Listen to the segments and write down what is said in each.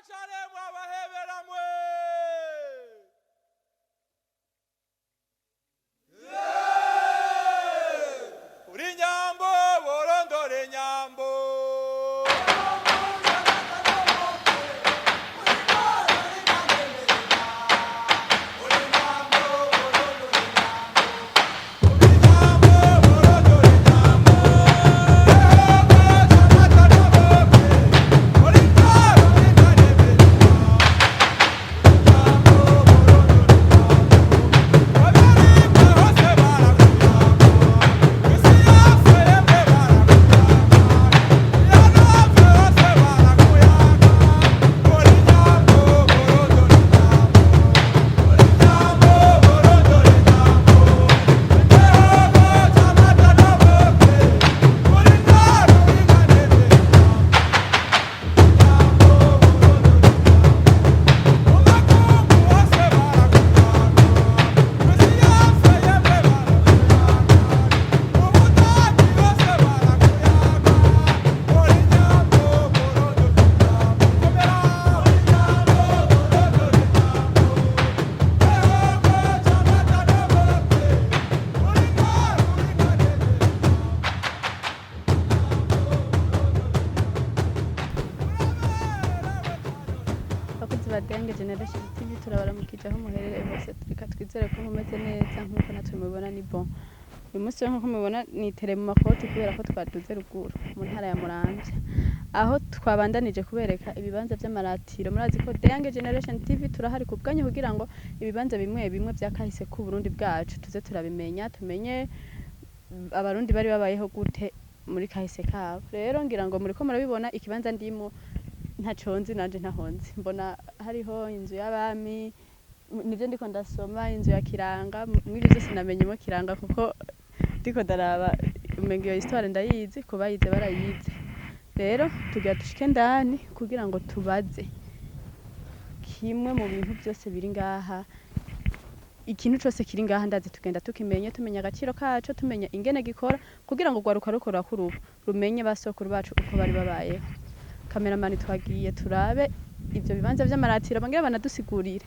Cyaremwe abaheberamwe. Uri nyambo borondore nyambo. Bakozi ba Dange Generation TV, turabaramukije aho muherereye hose. Reka twizere ko mumeze neza nk'uko natwe mubibona. Ni bon, uyu munsi rero nk'uko mubibona nitereye mu makoti kubera ko twaduze ruguru mu ntara ya Muramvya, aho twabandanije kubereka ibibanza vy'amaratiro. Murazi ko Dange Generation TV turahari ku bwanyu kugira ngo ibibanza bimwe bimwe vya kahise k'u Burundi bwacu tuze turabimenya, tumenye Abarundi bari babayeho gute muri kahise kabo. Rero ngira ngo muriko murabibona, ikibanza ndimo ntaco nzi nanje, ntahonzi. Mbona hariho inzu y'abami, nivyo ndiko ndasoma, inzu ya Kiranga. Mw'ivyo vyose namenyemo Kiranga kuko ndiko ndaraba umenga iyo histoire ndayizi, ku bayize barayizi. Rero tugira dushike ndani kugira ngo tubaze kimwe mu bintu vyose biri ngaha. Ikintu cose kiri ngaha ndazi tugenda tukimenye, tumenya agaciro kaco, tumenya ingene gikora, kugira ngo urwaruka rukora kuri ubu rumenye basokuru bacu uko bari babayeho. Kameramani, twagiye turabe ivyo bibanza vy'amaratiro, bongere banadusigurire.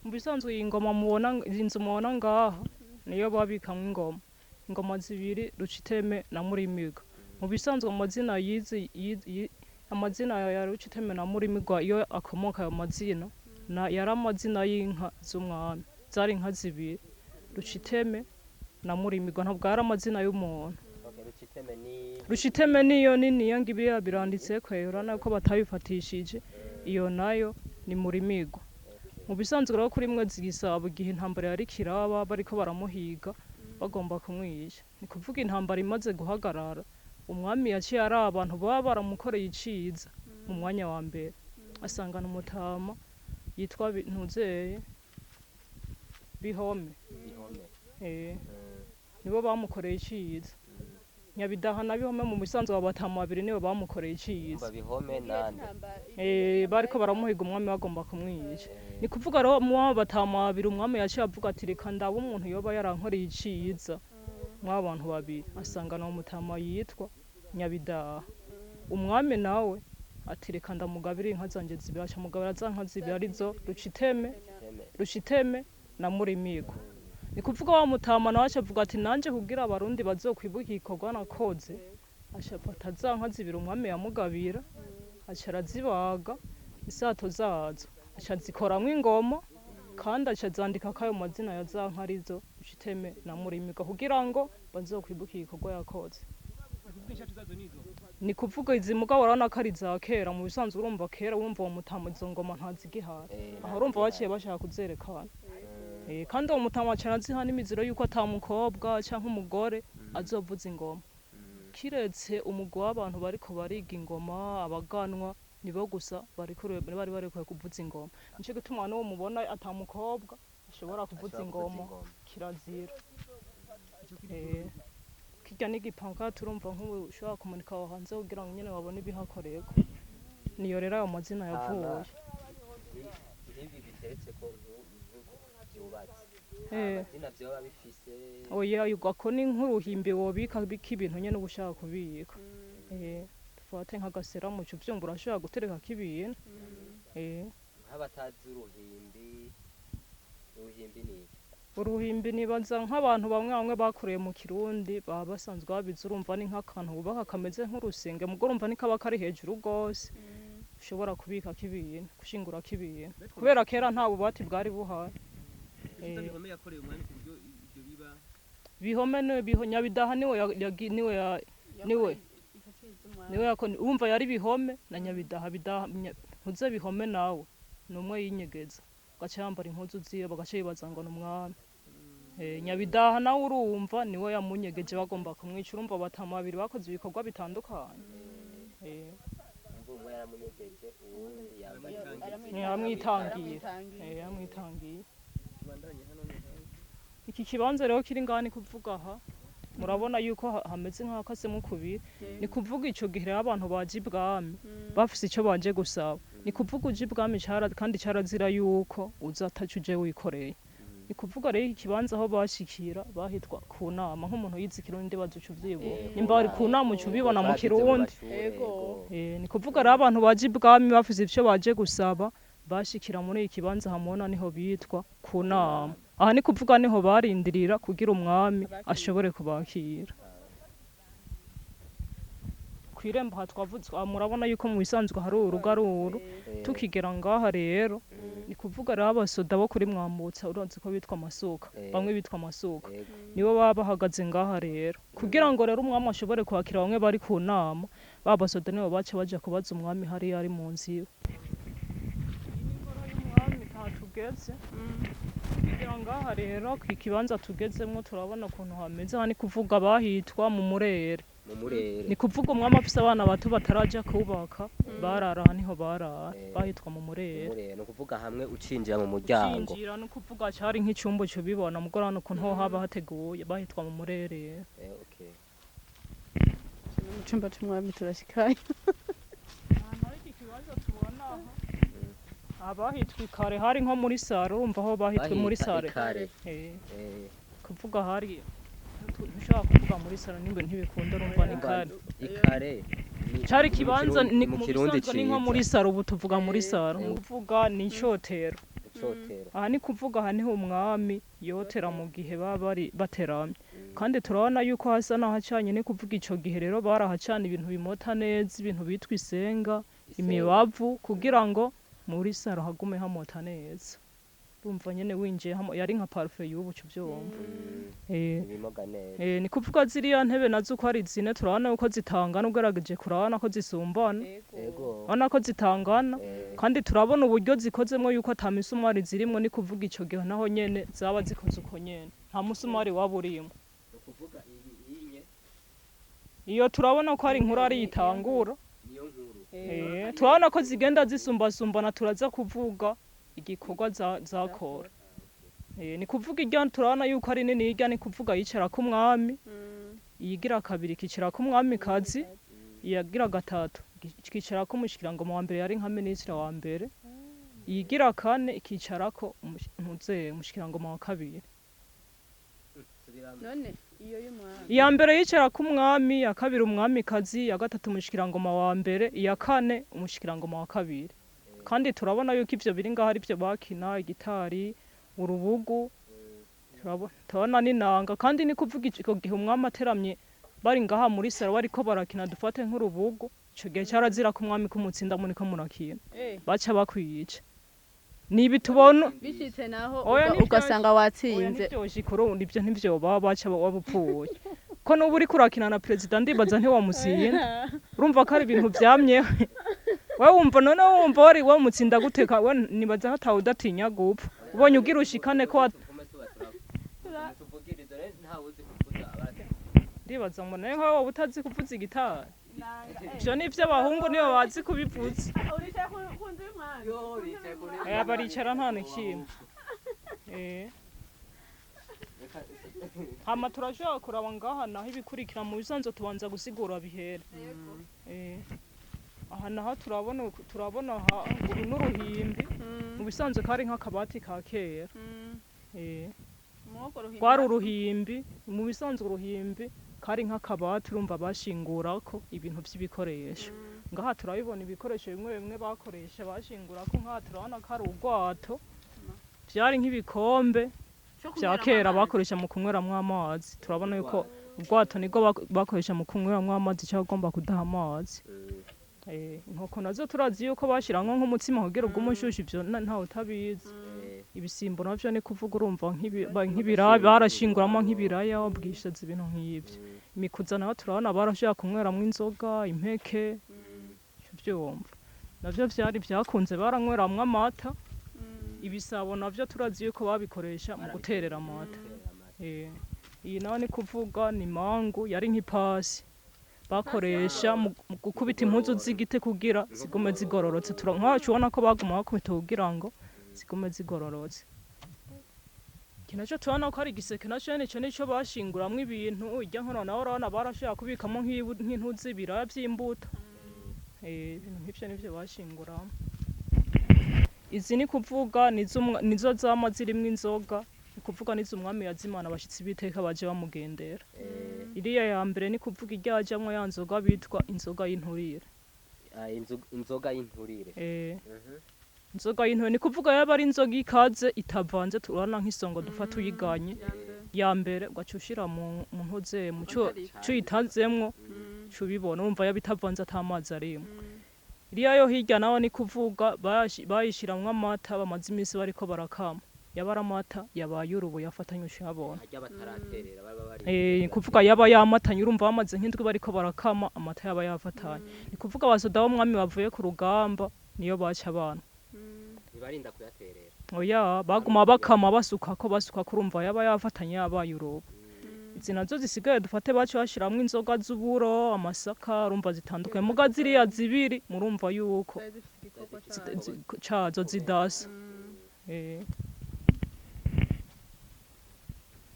Mu bisanzwe iyi ngoma mubona, iyi nzu mubona ngaha, niyo babikamwo ingoma, ingoma zibiri, Ruciteme na Murimiga. Mu bisanzwe amazina yizi amazina ya Ruciteme na Murimigwa iyo akomoka, ayo mazina na yari amazina y'inka z'umwami. Zari inka zibiri, Ruciteme na Murimigwa, ntabwo yari amazina y'umuntu. Ruciteme ni? Ruciteme niyo niniya ngibiya biranditseko, urabona ko batabifatishije. Iyo nayo ni Murimigwa. Mu bisanzwe rero kuri Mwezi Gisabo, igihe intambara yariko iraba, bariko baramuhiga bagomba kumwica, ni kuvuga intambara imaze guhagarara, umwami yaciye ari abantu baba baramukoreye iciza mu mwanya wa mbere, asangana umutama yitwa Ntuzeye Bihome. Bihome. Eh, nibo bamukoreye iciza, Nyabidaha na Bihome. Mu bisanzwe abo batama babiri nibo bamukoreye iciza. Umva, Bihome nande? Eh, bariko baramuhiga umwami bagomba kumwica. Ni kuvuga rero mu batama babiri, umwami yaciye avuga ati: "Reka ndabe umuntu yoba yarankoreye iciza mw'abo bantu babiri." Asangana umutama yitwa Nyabidaha. Umwami nawe ati: "Reka ndamugabire inka zanje zibiri." Aca mugabira za nka zibiri, arizo Ruciteme. Ruciteme. Ruciteme na Murimigo. Ni kuvuga wa mutama nawe aca avuga ati: "Nanje kugira Abarundi bazokwibuka igikorwa nakoze." Aca afata za nka zibiri umwami yamugabira, aca arazibaga, isato zazo aca azikoramwo ingoma, kandi aca azandikako ayo mazina ya za nka, arizo Ruciteme na Murimigo, kugira ngo bazokwibuke igikorwa yakoze. Ni kuvuga izi mugabo urabona ko ari iza kera. Mu bisanzwe urumva kera, urumva uwo mutama izo ngoma ntazigihari. Aho urumva baciye bashaka kuzerekana. Kandi uwo mutama aca araziha n'imiziro yuko ata mukobwa canke umugore azovuza ingoma, kiretse umugwi w'abantu bariko bariga ingoma, abaganwa, nibo gusa bariko bari barekuwe kuvuza ingoma. Nico gituma n'uwo mubona ata mukobwa ashobora kuvuza Ashobora kuvuza ingoma. Ingoma. Kirazira. Kirya n'igipanka, turumva nk'ubu ushobora kumanika aho hanze kugira ngo nyene babone ibihakorerwa. Niyo rero ayo mazina yavuye. Nk'ibi biteretse ko nk'uko byubatse. Amazina vyoba bifise? Oya, ako ni nk'uruhimbi wobika bika ibintu nyene uba ushaka kubika. Dufate nk'agaseramu, uca uvyumva, urashobora guterekako ibintu. Nk'abatazi uruhimbi, uruhimbi ni iki? Uruhimbi nibaza nk'abantu bamwe bamwe bakuriye mu Kirundi baba basanzwe babizi. Urumva ni nk'akantu bubaka kameze nk'urusenge, mugo urumva ni kaba kari hejuru rwose, ushobora kubikako ibintu, gushingurako ibintu, kubera kera nta bubati bwari buhari. Bihome yakoreye umwami ku buryo ibyo biba? Bihome ni Nyabidaha, niwe niwe niwe niwe urumva yari Bihome na Nyabidaha. Bidaha ntuze Bihome nawe ni umwe yinyegeza gaca yambara impuzu ziwe, bagaca bibaza ngo ni umwami. Nyabidaha nawe urumva niwe yamunyegeje bagomba kumwica. Urumva batama babiri bakoze ibikorwa bitandukanye. Umva, umwe yaramunyegeje, uwundi yambaye Aramwitangira. Yaramwitangiye. Tubandanye hano ni hanze. Iki kibanza rero kiri ngaha, ni kuvuga aha murabona yuko hameze nk'ahakasemo kubiri. Ni kuvuga ico gihe rero abantu baje ibwami bafise ico baje gusaba. Ni kuvuga uje ibwami kandi carazira yuko uza ataco uje wikoreye. Ni kuvuga rero iki kibanza aho bashikira bahitwa ku nama. Nk'umuntu yize Ikirundi baza uca uvyibuka, nimba bari ku nama uca ubibona mu Twagize mu Kirundi. mashure, Ego. Ni kuvuga rero abantu baje ibwami bafise ivyo baje gusaba bashikira muri iki kibanza hamubona, niho bitwa ku nama. Aha ni kuvuga niho barindirira kugira umwami ashobore kubakira. Kw'irembo aha twavuze, aha murabona yuko mu bisanzwe hari urugo ari uru. Tukigera ngaha rero, ni kuvuga rero abasoda bo kuri Mwambutsa, urazi ko bitwa amasuka, bamwe bitwa amasuka, nibo baba bahagaze ngaha rero kugira ngo rero umwami ashobore kwakira bamwe bari ku nama. Ba basoda nibo baca baja kubaza umwami hariya ari mu nzu iwe. Iyi ni ingoro y'umwami aha tugeze. Kugira ngaha rero ku kibanza tugezemwo, turabona ukuntu hameze. Aha ni kuvuga bahitwa mu murere. Mu murere. Ni kuvuga umwami afise abana bato bataraja kubaka, barara aha, niho barara. Bahitwa mu Mu murere. Murere ni ukuvuga hamwe ucinjira mu muryango. Ucinjira, ni ukuvuga cari nk'icumba ubibona, mugo urabona ukuntu ho haba hateguye, bahitwa mu murere. Okay. Mu cumba c'umwami turashikayo. Ahantu hari iki kibanza tubona aha, abahitwa ikare hari nko muri sare. Urumva aho bahitwa muri Bahita sare. ikare. Kuvuga hari ntushobora kuvuga muri sare nimba ntibikunda, urumva ni kare. Ikare Cari ni mu ikibanza ni mu mu Kirundi bisanzwe ni nko ciza. muri sare, ubu tuvuga muri sare. Kuvuga ni icotero. Icotero. Aha ni kuvuga aha niho umwami yotera mu gihe baba bari bateramye. Kandi turabona yuko hasa n'ahacanye. Ni kuvuga ico gihe rero barahacana ibintu bimota neza, ibintu bitwa isenga, imibavu, kugira ngo muri saro hagume hamota neza. Urumva nyene winjiye hamo yari nka parufe y'ubu, uca uvyumva. Ibimoga neza. Ni kuvuga ziriya ntebe nazo uko ari zine, turabona yuko zitangana. Ugerageje kurabona ko zisumbana. Urabona ko zitangana. Kandi turabona uburyo zikozemwo yuko ata misumari zirimwo. Ni kuvuga ico gihe naho nyene zaba zikoze uko nyene, nta musumari waba urimwo. Ni ukuvuga iyi inye Iyo turabona ko ari inkuru ari itangura. Niyo nkuru. Turabona ko zigenda zisumbasumbana. Turaza kuvuga igikorwa zakora. Ni kuvuga irya turabona yuko ari nini. Irya ni kuvuga yicarako umwami, iyigira kabiri ikicarako umwami kazi, iyagira gatatu ikicarako umushikirangoma wa mbere, yari nka minisitiri wa mbere, iyigira kane ikicarako ntuze umushikirangoma wa kabiri. Subiramo. None iyo y'umwami? Iya mbere yicarako umwami, iya kabiri umwamikazi, iya gatatu umushikirangoma wa mbere, iya kane umushikirangoma wa kabiri. Kandi turabona yuko ivyo biri ngaho ari byo bakina: igitari, urubugu, turabona n'inanga. Kandi ni kuvuga ico gihe umwami ateramye, bari ngaha muri saro bariko barakina, dufate nk'urubugu, ico gihe carazira ko umwami kumutsinda muriko murakina. Baca bakwica. Nibi tubona. Bishitse naho Oya, ugasanga oya, watsinze. Ntivyoshika, urumva ivyo ntivyoba, baca waba upfuye. Ko nuba uriko urakina na perezida, ndibaza ntiwamutsinda. Urumva ko ari ibintu vyamyeho. Wewe wumva, none wumva wari wamutsinda gute? We nibaza ko atawe udatinya gupfa ubonye ugira ushikane ko Tugume tuba tuvugirize rero, ntawe uzi kuvuza abandi. Ndibaza ngo nawe nkawe woba utazi kuvuza igitari. Ivyo ni ivy'abahungu, nibo bazi kubivuza. Uricaye ku nzu y'umwami? Yo, bicaye ku ntebe. Baricara nta na kimwe. Hama turashobora kuraba ngaha naho ibikurikira. Mu bisanzwe tubanza gusigura bihere. Aha naho turabona aha uru n'uruhimbi. Mu bisanzwe kari nk'akabati ka kera. Rwari uruhimbi. Mu bisanzwe uruhimbi kari nk'akabati, urumva bashingurako ibintu vy'ibikoresho. Ngaha turabibona ibikoresho bimwe bimwe bakoresha bashingurako. Nkaha turabona ko ari urwato, vyari nk'ibikombe vya kera bakoresha mu kunyweramwo amazi. Turabona yuko ubwato nibwo bakoresha mu kunyweramwo amazi cyangwa ugomba kudaha amazi. Inkoko nazo turazi yuko bashiramwo nk'umutsima kugira ugume ushushe, ivyo ntawe utabizi. Ibisimbo navyo ni kuvuga urumva nk'ibiraya, barashinguramo nk'ibiraya, ubwishaza, ibintu nk'ivyo. Imikuza nayo turabona barashobora kunyweramwo inzoga, impeke, vyumva navyo vyari vyakunze, baranyweramwo amata. Ibisabo navyo turazi yuko babikoresha mu guterera amata. Iyi nayo ni kuvuga ni mangu, yari nk'ipasi bakoresha mu gukubita impuzu z'igiti kugira zigume zigororotse. Nkacu ubona ko baguma bakubita kugira ngo zigume zigororotse. Iki naco turabona ko ari igiseke, naco nyene ico nico bashinguramwo ibintu. Irya nkono nawe urabona barashobora kubikamo nk'intuzi, ibiraya vy'imbuto. Ibintu nk'ivyo nivyo bashinguramwo. Izi ni kuvuga nizo zama zirimwo inzoga, ni kuvuga nizo umwami yazimana abashitsi b'iteka baje bamugendera. Iriya ya mbere ni kuvuga iryajamwo ya nzoga bitwa inzoga y'inturire. Inzoga y'inturire. Inzoga y'inturire ni kuvuga yaba ari inzoga ikaze itavanze. Turabona nk'isongo dufata uyiganye ya mbere, ugaca ushira mu ntuze mu co uyitazemwo, uca ubibona, urumva yaba itavanze ata mazi arimwo. Iriya yo hirya naho ni kuvuga bayishiramwo amata bamaze iminsi bariko barakama, yaba ari amata yabaye urubu yafatanye, ucuyabona. Harya bataraterera baba bari Ni kuvuga yaba yamatanye, urumva bamaze nk'indwi bariko barakama amata, yaba yafatanye. Ni kuvuga abasoda b'umwami bavuye ku rugamba niyo baca abana. Ntibarinda kuyaterera. Oya, baguma bakama basukako basukako, urumva yaba yafatanye yabaye urubu. Izi nazo zisigaye dufate baca bashiramwo inzoga z'uburo, amasaka, urumva zitandukanye. Muga ziriya zibiri murumva yuko cazo zidasa.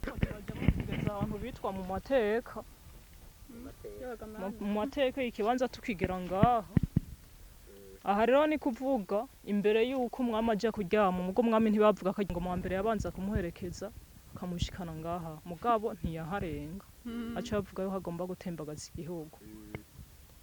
Tugeze ahantu bitwa mu mateka. Mu mateka ikibanza tukigera ngaha. Aha rero ni kuvuga imbere y'uko umwami aja kuryama, mugo umwami ntibavuga ko ngo mu mbere yabanza kumuherekeza akamushikana ngaha, mugabo ntiyaharenga, aca bavuga yuko agomba gutembagaza igihugu.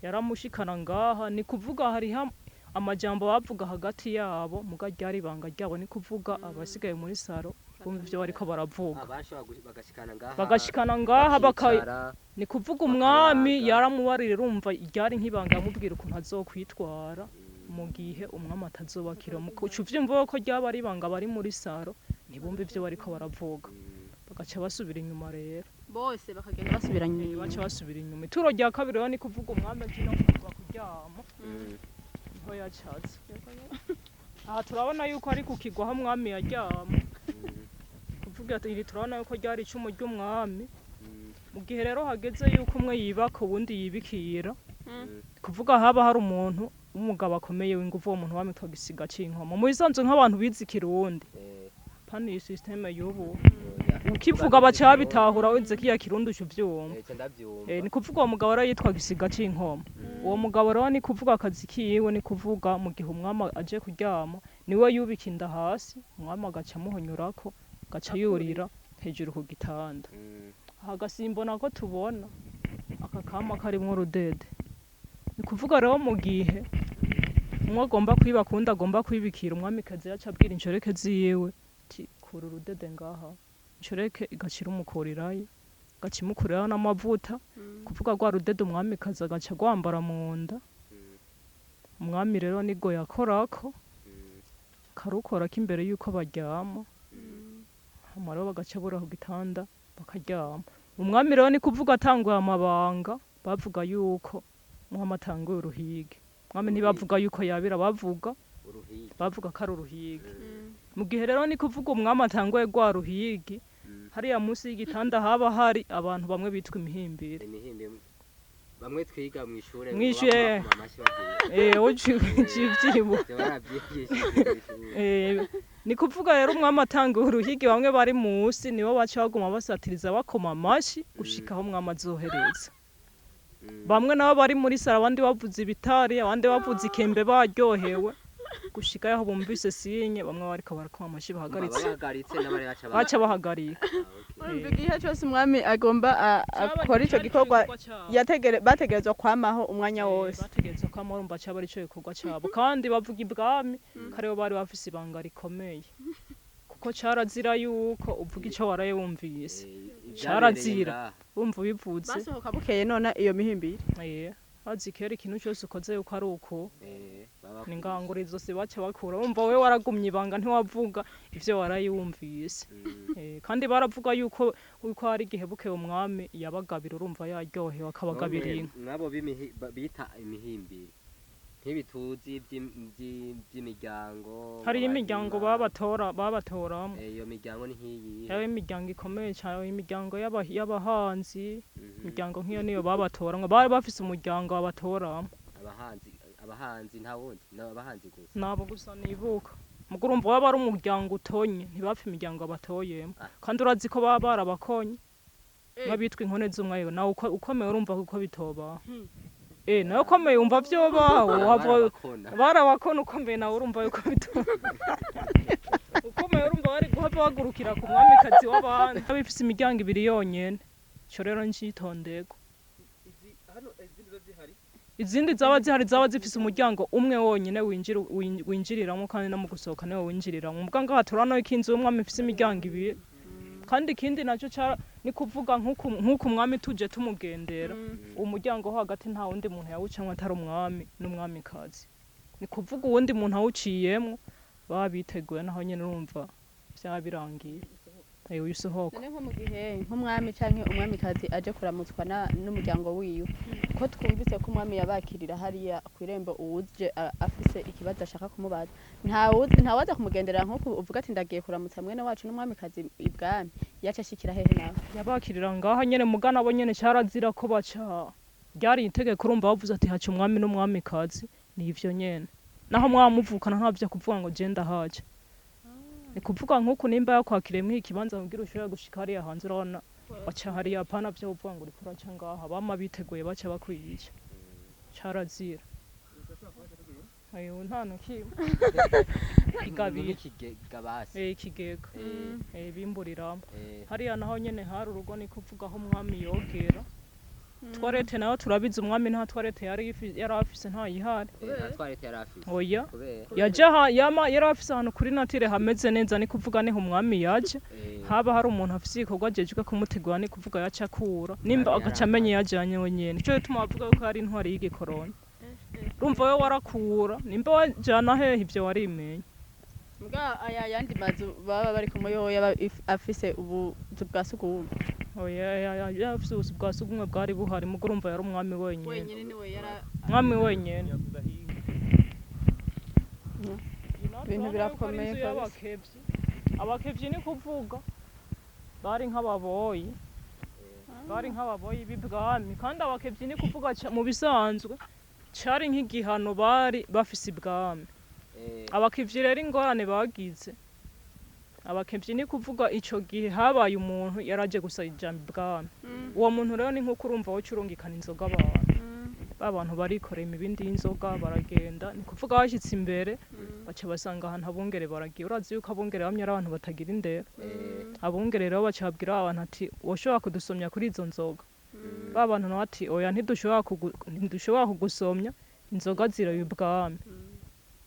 Yaramushikana ngaha, ni kuvuga hariho amajambo bavuga hagati yabo, muga ryari ibanga ryabo, ni kuvuga abasigaye muri saro bumva ivyo bariko baravuga. Abashobora bagashikana ngaha. Bagashikana ngaha bakicara. Ni kuvuga umwami Bakayaga. yaramubarira, urumva ryari nk'ibanga, yamubwira ukuntu azokwitwara mu gihe umwami atazoba akiriho. Uca uvyumva ko ryaba ari ibanga, bari muri saro ntibumva ivyo bariko baravuga, bagaca basubira inyuma rero. Bose bakagenda basubiranye inyuma. Baca basubira inyuma. Ituro rya kabiri rero ni kuvuga umwami aje no kuva kuryama niho yacatse. Aha turabona yuko ari ku kigwa aho umwami yaryama. Kuvuga ati iri turabona yuko ryari icumu ry'umwami. Mu gihe rero hageze yuko umwe yibaka uwundi yibikira, kuvuga haba hari umuntu w'umugabo akomeye w'inguvu, uwo muntu bamwitwa gisiga c'inkomo. Mu bisanzwe nk'abantu bize ikirundi, pani iyi système y'ubu, Oya. ukivuga baca babitahura, wize kiya kirundi uca uvyumva. Ca ndavyumva. Ni kuvuga uwo mugabo rero yitwa gisiga c'inkomo. Uwo mugabo rero ni kuvuga akazi kiwe, ni kuvuga mu gihe umwami aje kuryama niwe yubika inda hasi, umwami agaca amuhonyorako, agaca yurira hejuru ku gitanda. Aha gasimbo nako tubona aka kama karimwo urudede, ni kuvuga rero mu gihe umwe agomba kwiba kundi agomba kwibikira, umwamikazi yaca abwira inshoreke ziwe ati kura urudede ngaha, inshoreke igaca irumukurirayo, igaca imukurirayo n'amavuta, kuvuga rwa rudede umwamikazi agaca agwambara mu nda. Umwami rero nigo yakorako, karukorako imbere yuko baryama, hama rero bagaca bura ku gitanda bakaryama. Umwami rero ni kuvuga atanguye amabanga, bavuga yuko umwami atanguye uruhige. Umwami ntibavuga yuko yabira, bavuga Uruhigi. bavuga ko ari uruhigi. Mu gihe rero ni kuvuga umwami atanguye rwa ruhigi, hariya munsi y'igitanda haba hari abantu bamwe bitwa imihimbiri. Imihimbi bamwe twiga mw'ishure. Mw'ishure. Bakoma amashyi bagiye. Uciye uvyibuka. Ivyo baravyigishije mw'ishure. Ni kuvuga rero umwami atanga uruhigi, bamwe bari musi nibo baca baguma basatiriza bakoma amashi gushika aho umwami azohereza. Bamwe nabo bari muri sara, abandi bavuza ibitari, abandi bavuza ikembe baryohewe. Gushika yaho bumvise sinye, bamwe bariko barakoma amashi bahagaritse. Bahagaritse n'abari baca Baca bahagarika. Urumva igihe cyose umwami agomba akora ico gikorwa, bategerezwa kwamaho umwanya wose. Bategerezwa kwama, urumva caba ari ico gikorwa cabo, kandi bavuga ibwami karibo bari bafise ibanga rikomeye, kuko carazira yuko uvuga ico waraye wumvise. Carazira. Wumva ubivuze. Basohoka bukeye none iyo mihimbiri. Bazi kera ikintu cyose ukoze yuko ari uko ni ngangurizo si baca bakura. Wumva wewe waragumye ibanga, ntiwavuga ivyo waraye wumvise. Kandi baravuga yuko hari igihe bukeye umwami yabagabira, urumva yaryohewe akabagabira inka. Nabo bita imihimbiri nk'ibituzi vy'imiryango. Hariyo imiryango babatora, babatoramwo. Iyo miryango ni nk'iyi? Hariho imiryango ikomeye cyane, imiryango y'abahanzi. Imiryango nk'iyo niyo babatoramwo, bari bafise umuryango babatoramwo. Abahanzi, abahanzi, nta wundi, ni abahanzi gusa? Nabo gusa nibuka. Mugo urumva waba ari umuryango utonye, ntibapfe imiryango batoyemo. Kandi urazi ko baba barabakonye nk'abitwa inkone z'umwayo, nawe ukomeye urumva kuko bitoba. Nawe ukomeye wumva vyobaho wava. Barabakona. Barabakona, ukomeye nawe urumva yuko bitoba. Ukomeye urumva bari guhava bagurukira ku mwamikazi w'abandi. Bifise imiryango ibiri yonyene, ico rero ncitondeko. Hano izindi zo zihari? Izindi zaba zihari zaba zifise umuryango umwe wonyene winjiriramwo, kandi no mu gusohoka niwo winjiriramwo. Muga ngaha turabona ko inzu y'umwami ifise imiryango ibiri. Kandi ikindi naco ni kuvuga nk'uku umwami tuje tumugendera, umuryango wo hagati nta wundi muntu yawucamwo atari umwami n'umwamikazi. Ni kuvuga uwundi muntu awuciyemwo baba biteguye, naho nyene urumva vyaba birangiye. Uyu usohoka. None nko mu gihe nk'umwami canke umwamikazi aje kuramutswa n'umuryango wiwe, ko twumvise ko umwami yabakirira hariya kw'irembo, uwuje afise ikibazo ashaka kumubaza, ntawaza kumugenderera, nk'uko uvuga ati ndagiye kuramutsa mwene wacu n'umwamikazi ibwami, yaca ashikira hehe nawe? Yabakirira ngaha nyene, mugana abo nyene carazira ko baca. Ryari itegeko, urumva bavuze ati haca umwami n'umwamikazi, ni ivyo nyene. Naho mwaba muvukana, ntavyo kuvuga ngo je ndahaca. Ni kuvuga nk'uku nimba yakwakiriye mw'iki kibanza, kugira ushobore gushika hariya hanze, urabona baca hariya, apana vyo kuvuga ngo uriko uraca ngaha. Bama biteguye baca bakwica, carazira. Ayo nta nukimwe igabira. N'ikigega basi? Ikigega bimburiramwo. Hariya naho nyene hari urugo, ni kuvuga aho umwami yogera, toilette nayo turabizi, umwami nta toilette yari afise, ntayihari. Nta toilette yari afise? Oya. Kubera? Yaja yama yari afise ahantu kuri nature hameze neza, ni kuvuga niho umwami yaje haba hari umuntu afise igikorwa ajejwe kumutegura, ni kuvuga yaca akura nimba Yari agaca amenya iyo ajanye wenyene. Nico gituma bavuga yuko yari intwari y'igikoroni. Urumva wewe warakura nimba wajana hehe, ivyo warimenya. Mbwa aya yandi mazu baba bari kumwe yoyo yaba afise ubuzu bwa sugumwe? Oya, yari afise ubuzu bwa sugumwe bwari buhari, mugo urumva yari umwami wenyene. Wenyene niwe yara Umwami wenyene. Ibintu birakomeye Inzu kabisa. y'abakevyi. Abakevyi ni kuvuga bari nk'ababoyi, bari nk'ababoyi b'ibwami. Kandi abakevyi ni kuvuga mu bisanzwe cari nk'igihano bari bafise ibwami. Abakevyi rero ingorane bagize, abakevyi ni kuvuga ico gihe habaye umuntu yaraje gusaba ijambo ibwami. Uwo muntu rero ni nk'uko urumva woca urungikana inzoga abantu, ba bantu barikoreye imibindi y'inzoga baragenda. Ni kuvuga bashitse imbere baca basanga ahantu abungere baragiye. Urazi yuko abungere bamwe ari abantu batagira indero. Abungere rero baca babwira ba bantu ati woshobora kudusomya kuri izo nzoga? Ba bantu nabo ati oya, ntidushobora kugusomya inzoga, ziraba ibwami.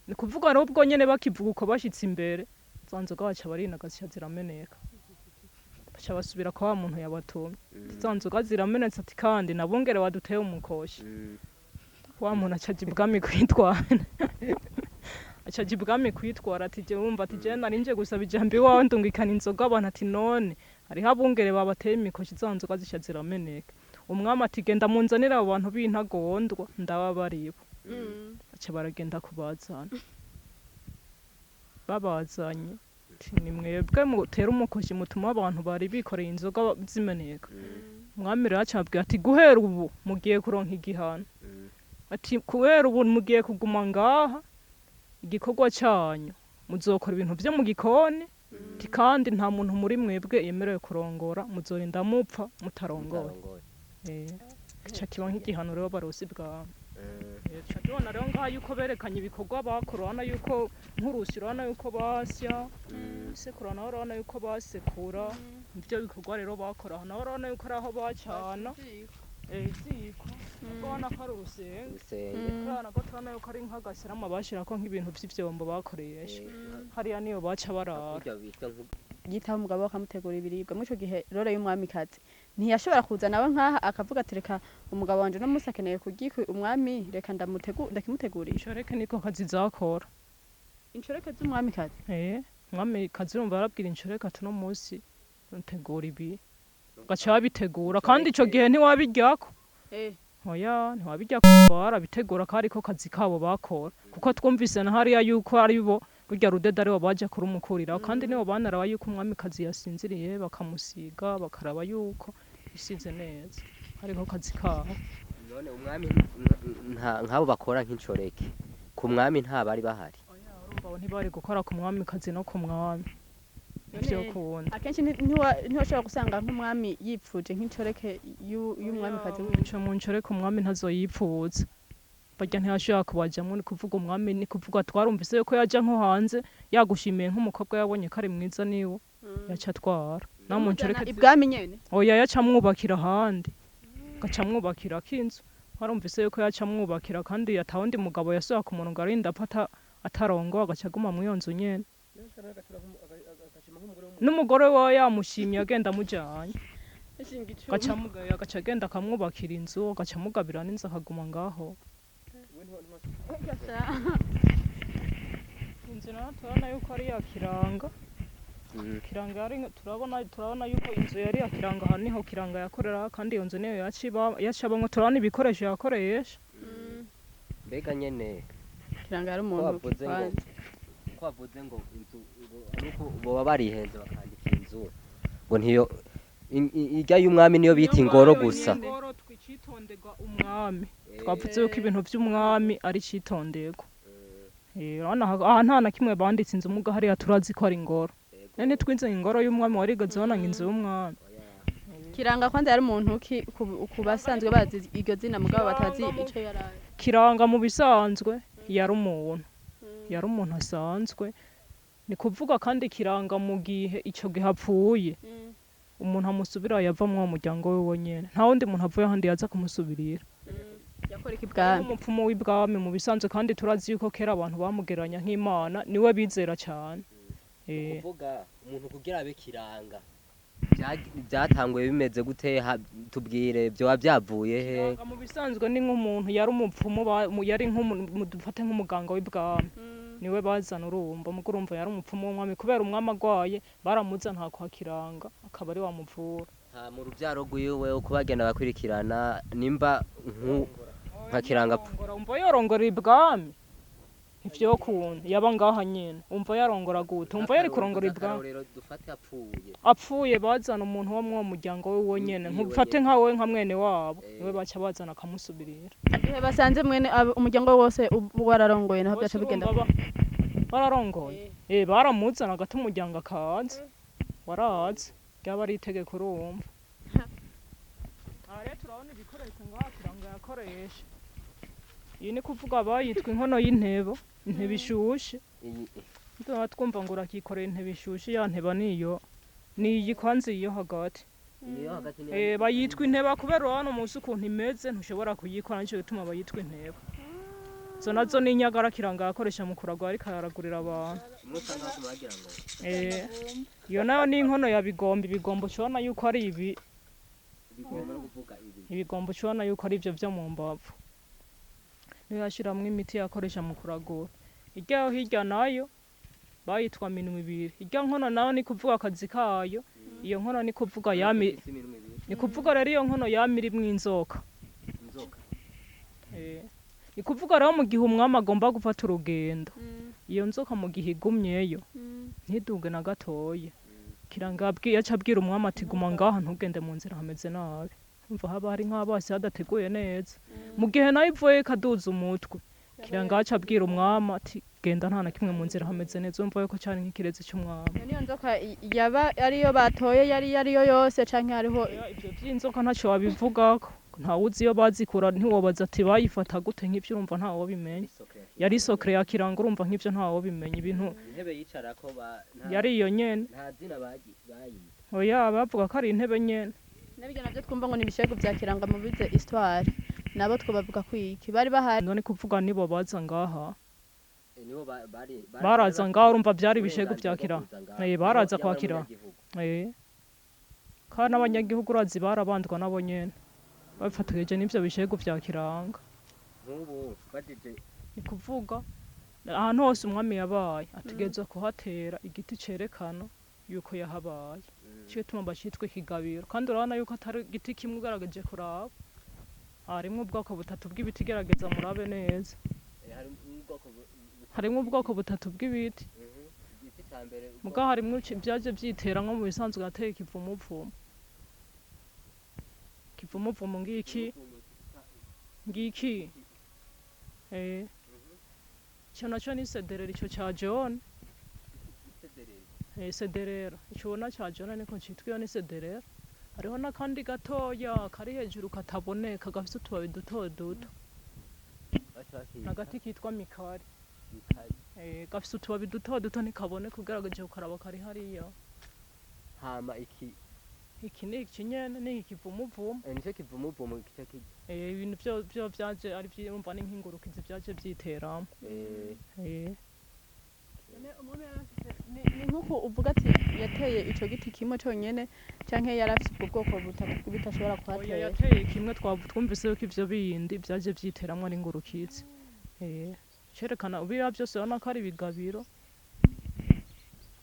Ni kuvuga rero ubwo nyene bakivuga uko, bashitse imbere za nzoga baca barinaga, zica zirameneka. Baca basubira kwa wa muntu yabatumye: za nzoga ziramenetse, ati kandi nabungere baduteye umukoshi. Wa muntu aca aja ibwami kwitwara, aca aja ibwami kwitwara ati je wumva, ati je nari nje gusaba ijambo iwawe, ndungikana inzoga abantu, ati none hariho abungere babateye imikoshi, za nzoga zica zirameneka. Umwami ati genda munzanire abo bantu b'intagondwa ndaba baribo. Baca baragenda kubazana. Babazanye ati ni mwebwe mutera umukoshi mutuma abantu bari bikoreye inzoga zimeneka. Umwami rero aca ababwira ati guhera ubu mugiye kuronka igihano, ati kubera ubu mugiye kuguma ngaha, igikorwa cyanyu muzokora ibintu vyo mu gikoni, ati kandi nta muntu muri mwebwe yemerewe kurongora, muzorinda mupfa mutarongoye. Mutarongoye. Kica kiba nk'igihano rero baronse ibwami. Tuca tubona rero ngaha yuko berekanye ibikorwa bakora, urabona yuko nk'urusi, urabona yuko basya, isekura naho urabona yuko basekura. Nivyo bikorwa rero bakora aha, naho urabona yuko ari aho bacana iziko, urabona ko ari urusenge. Urusenge. Urabona ko turabona yuko ari nk'agasirama bashirako nk'ibintu vy'ivyombo bakoresha hariya, niyo baca barara. Kurya bitwa nko Yitaho umugabo we, akamutegura ibiribwa. Muri ico gihe role y'umwamikazi ntiyashobora kuza nawe nkaha akavuga ati: "Reka umugabo wanje uno munsi akeneye kurya iki, umwami, reka ndakimutegurira." Inshoreke niko kazi zakora. Inshoreke z'umwamikazi? Umwamikazi urumva arabwira inshoreke ati: "Uno munsi ntegura ibi," gaca babitegura, kandi ico gihe ntiwabiryako. Oya, ntiwabiryako, barabitegura ko ariko kazi kabo bakora, kuko twumvise na hariya yuko ari bo rurya rudeda aribo baja kurumukuriraho, kandi nibo banaraba yuko umwamikazi yasinziriye, bakamusiga, bakaraba yuko isize neza, ariko kazi kabo. None umwami nk'abo bakora nk'inshoreke ku mwami nta bari bahari? Oya, urumva abo ntibari gukora ku mwamikazi no ku mwami ivyo kunda. Akenshi ntiwashobora gusanga nk'umwami yipfuje nk'inshoreke y'umwamikazi wiwe? Nce mu nshoreke umwami ntazoyipfuza, barya ntiyashobora kubajamwo. Ni kuvuga umwami, ni kuvuga twarumvise yuko yaja nko hanze yagushimiye nk'umukobwa, yabonye ko ari mwiza, niwe yaca atwara naho mu nshoreke. Ibwami nyene? Oya, yaca amwubakira ahandi, gaca amwubakira k'inzu. Twarumvise yuko yaca amwubakira, kandi atawundi mugabo yasubira ku muntu ngo arinde apfa atarongowe, agaca aguma muri iyo nzu nyene n'umugore we yamushimye, agenda amujanye, gaca agenda akamwubakira inzu, agaca amugabira n'inzu, akaguma ngaho. Inzu nayo turabona yuko ari iya Kiranga. Kiranga yari, turabona yuko inzu yari iya Kiranga. Aha niho Kiranga yakorera, kandi iyo nzu niyo yaca abamwo. Turabona ibikoresho yakoresha. Mbega nyene Kiranga yari ko umuntu bavuze ngo kwanza. Ko bavuze ngo inzu ngo nuko boba barihenze bakandika inzu ngo ntiyo irya y'umwami niyo bita ingoro gusa. Ingoro twicitonderwa umwami. Twavuze yuko ibintu by'umwami ari icitonderwa. Urabona aha nta na kimwe banditse inzu, muga hariya turazi ko ari ingoro. None twinze ingoro y'umwami, warigeze ubona ngo inzu y'umwami? Kiranga kwanza yari umuntu ki ku basanzwe bazi iryo zina mugabo batazi ico yaraye? Kiranga mu bisanzwe yari umuntu, yari umuntu asanzwe, ni kuvuga kandi Kiranga mu gihe ico gihe apfuye, umuntu amusubira yava mu muryango wiwe nyene, nta wundi muntu avuye ahandi yaza kumusubirira. Yakora iki Yari bwami? umupfumu w'ibwami mu bisanzwe, kandi turazi yuko kera abantu bamugereranya nk'Imana, niwe bizera cyane. Kuvuga umuntu kugira abe Kiranga byatanguye bimeze gute? Tubwire byoba byavuye he? Kiranga mu bisanzwe ni nk'umuntu yari umupfumu, yari dufate nk'umuganga w'ibwami, niwe bazana. Urumva mugo urumva yari umupfumu w'umwami, kubera umwami agwaye baramuzana kwa Kiranga, akaba ari wamuvura. Nta mu rubyaro rwiwe uko bagenda bakurikirana, nimba nka Kiranga apfa? Yarongora, umva yorongora ibwami ntivyokunda, yaba ngaha nyene. Umva yarongora gute? Umva yari kurongora ibwami? Akarorero, dufate apfuye. Apfuye bazana umuntu wo mw'uwo muryango wiwe nyene, Wiwe nkufate nyene. nkawe nka mwene wabo, niwe baca bazana akamusubirira. Igihe basanze mwene umuryango wose wararongoye, naho byaca Bose bigenda? urumva bararongoye, baramuzana agata umuryango akaza waraza, ryaba ari itegeko. Urumva aha rero turabona ibikoresho ngaha Kiranga yakoresha. Iyi ni kuvuga bayitwa inkono y'intebo, intebo ishushe. Iyi Tuba twumva ngo urakikorera intebe ishushe, ya nteba niyo, niyi kwanza iyo hagati. Iyo hagati ni Bayitwa inteba kubera urabona umunsi ukuntu imeze, ntushobora kuyikora, nico gituma bayitwa inteba. Zo nazo ni inyagara Kiranga yakoresha mu kuragura, ariko araragurira abantu. Umwe usanga baguma bagira ngo Iyo nayo ni inkono ya bigomba. Ibigombo ucibona yuko ari ibi. Bigomba no kuvuga ibi. Ibigombo ucibona yuko ari ivyo vyo mu mbavu, niyo yashiramwo imiti yakoresha mu kuragura. Irya yo hirya nayo bayitwa minwe ibiri. Irya nkono nayo ni kuvuga akazi kayo, iyo nkono ni kuvuga yami Ifise iminwe ibiri. Ni kuvuga rero iyo nkono yama irimwo inzoka. Inzoka. Ni kuvuga rero mu gihe umwami agomba gufata urugendo, iyo nzoka mu gihe igumyeyo ntiduge na gatoya, Kiranga yaca abwira umwami ati: "Guma ngaha, ntugende mu nzira, hameze nabi." Umva haba hari nk'abasi hadateguye neza. Mu gihe nayo ivuyeyo ikaduza umutwe, Kiranga yaca abwira umwami ati: "Genda, nta na kimwe, mu nzira hameze neza." Urumva yuko cari nk'ikirezi c'umwami. Niyo nzoka yaba ariyo batoye yari ariyo yose canke hariho? Oya, ivyo vy'inzoka ntaco wabivugako. Ntawuzi iyo bazikura, ntiwobaza ati bayifata gute nk'ivyo, urumva ntawobimenya. Yari socle ya Kiranga, urumva nk'ivyo ntawobimenya ibintu. Intebe yicarako Yari iyo nyene. Nta zina bayita? Oya, bavuga ko ari intebe nyene. N'abirya navyo twumva ngo ni ibishegu vya Kiranga mu bize histoire, nabo twobavuga ko iki bari bahari? None kuvuga nibo baza ngaha. Nibo bari Baraza ngaha, urumva vyari ibishegu vya uburenganzira bwo Kiranga. kuza ngaha. Baraza Yaba kwa ari Kiranga. umunyagihugu. Kandi n'abanyagihugu urazi barabandwa nabo nyene babifatikije n'ivyo bishegu vya Kiranga. Nk'ubu bajije. Ni kuvuga ahantu hose umwami yabaye ategerezwa kuhatera igiti cerekana yuko yahabaye. Ico gituma bacitwa ikigabiro. Kandi urabona yuko atari igiti kimwe, ugaragaje kuraba harimwo ubwoko butatu bw'ibiti, gerageza murabe neza. Hari ubwoko Harimwo ubwoko butatu bw'ibiti. Igiti ca mbere Muga harimwo ivyaje vyitera nko mu bisanzwe hateye ikivumuvumu. Ikivumuvumu ngiki ngiki, ico naco ni céderaie, ico ca jaune. Céderaie ico ubona ca jaune niko citwa, iyo ni céderaie. Hariho n'akandi gatoya kari hejuru kataboneka, gafise utubabi duto duto. Baca bakita Agati kitwa mikari. Mikari. Gafise utubabi duto duto, ntikaboneka ugerageje kukaraba, kari hariya. Hama iki? Iki ni iki nyene, ni ikivumuvumu. Nico kivumuvumu kica Ibintu vyo vyaje ari vyumva ni nk'ingurukizi vyaje vyiteramo. Ni nk'uko uvuga ati yateye ico giti kimwe conyene, canke yari afise ubwo bwoko butatu bw'ibiti ashobora Oya. kuhatera? Yateye kimwe, twumvise yuko ivyo bindi vyaje vyiteramwo ari ingurukizi. Cerekana biriya vyose urabona ko ari ibigabiro,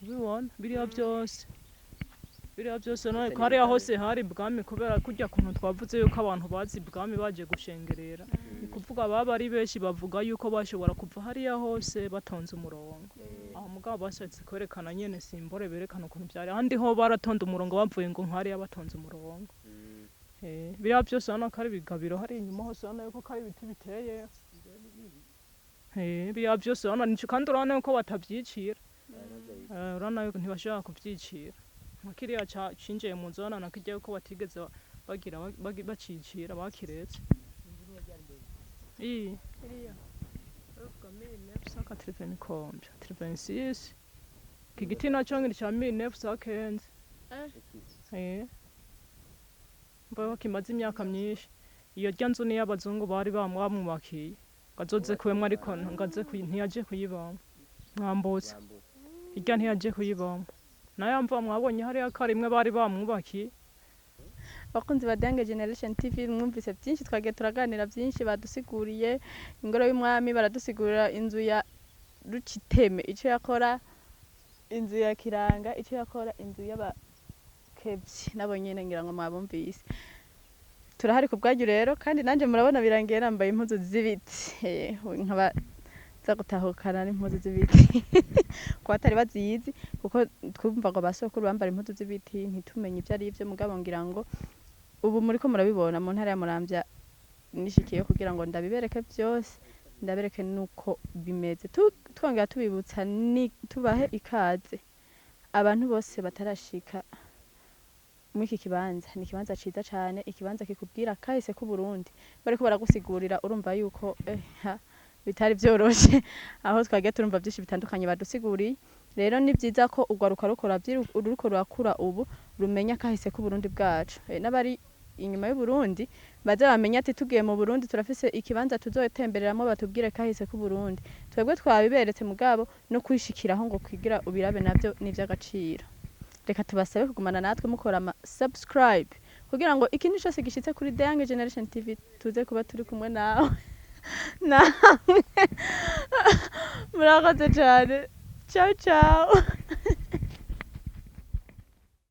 ubibona biriya byose, biriya byose none Byose ko ni hariya ibigabiro. Hose hari ibwami, kubera kurya kuntu twavuze yuko abantu bazi ibwami baje gushengerera, ni kuvuga baba ari benshi, bavuga yuko bashobora kuva hariya hose batonze umurongo. Aho mugabo bashatse kwerekana nyene symbole, berekana ukuntu vyari. Ahandi ho baratonda umurongo bavuye ngo nkariya batonze umurongo. Biriya byose urabona ko ari ibigabiro, hari inyuma hose urabona yuko ko ari ibiti biteye. Biriya byose urabona nico, kandi urabona yuko batavyicira. Urabona yuko ntibashobora kuvyicira, nka kiriya cinjiye mu nzu, urabona na kirya yuko batigeze bagira bacicira, bakiretse. Iyi bavuga 1980 combien, 86. Iki giti naco ngiri ca 1915. Mbaho kimaze imyaka myinshi. Iyo rya nzu niyo abazungu bari bamwubakiye ngo azoze kubemwo, ariko ngaze ntiyaje kuyibamwo. Mwambutse irya ntiyaje kuyibamwo, nayo mva mwabonye hariya ko rimwe bari bamwubakiye. Abakunzi ba Dange Generation TV, mwumvise byinshi, twagiye turaganira byinshi, badusiguriye ingoro y'umwami, baradusigurira inzu ya Ruciteme icyo yakora, inzu ya Kiranga icyo yakora, inzu y'abakevyi nabo nyene ngira ngo mwabumvise. Turahari ku bwanyu rero, kandi nanjye murabona birangiye nambaye impuzu z'ibiti. Nkaba nza gutahukana n'impuzu z'ibiti ku batari bazizi, kuko twumva ngo basokuru bambara impuzu z'ibiti ntitumenye ibyo ari byo. Mugabo ngira ngo ubu muriko murabibona mu ntara ya Muramvya nishikiye kugira ngo ndabibereke byose, ndabereke nuko bimeze. Twongera tubibutsa ni tubahe ikaze abantu bose batarashika muri iki kibanza. Ni ikibanza ciza cane, ikibanza kikubwira kahise k'Uburundi. Bariko baragusigurira, urumva yuko ha, bitari vyoroshe aho twagiye turumva byinshi bitandukanye badusiguriye. Rero ni byiza ko urwaruka rukora ruriko rurakura ubu rumenya kahise k'Uburundi bwacu. N'abari inyuma y'Uburundi baze bamenye ati tugiye mu Burundi turafise ikibanza tuzotembereramo, batubwire kahise k'Uburundi. Twebwe twabiberetse, mugabo no kwishikiraho ngo kwigira ubirabe navyo ni ivy'agaciro. Reka tubasabe kugumana natwe mukora ama subscribe kugira ngo ikintu cyose gishitse kuri The Young Generation TV tuze kuba turi kumwe nawe namwe. Murakoze cyane, ciao ciao.